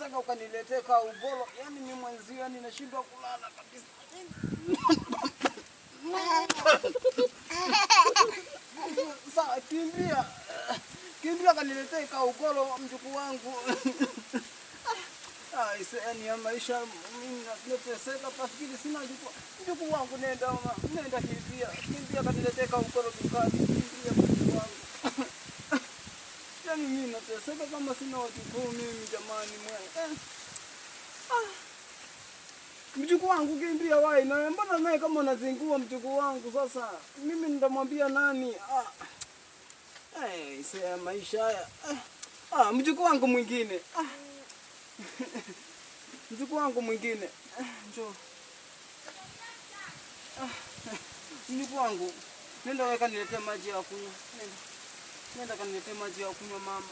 Nataka ukaniletee ka ugolo. Yaani mimi mwenzio, yani nashindwa kulala kabisa. Sawa, kimbia. Kimbia kaniletee ka ugolo mjukuu wangu. Ah, yani ya maisha mimi nateseka, pafikiri sina mjukuu. Mjukuu wangu nenda, nenda kimbia. Kimbia kaniletee ka ugolo dukani. Kimbia mjukuu wangu. Yaani mimi nateseka kama sina wajukuu mimi jamani mwe. Ah. Mjukuu wangu kimbia wai na mbona naye kama unazingua mjukuu wangu sasa. Mimi nitamwambia nani? Ah. Eh, maisha haya. Ah, mjukuu wangu mwingine. Ah. Mjukuu wangu mwingine. Njoo. Ah. Mjukuu wangu, nenda weka niletee maji ya kunywa. Nenda. Nenda kaniletee maji ya kunywa mama.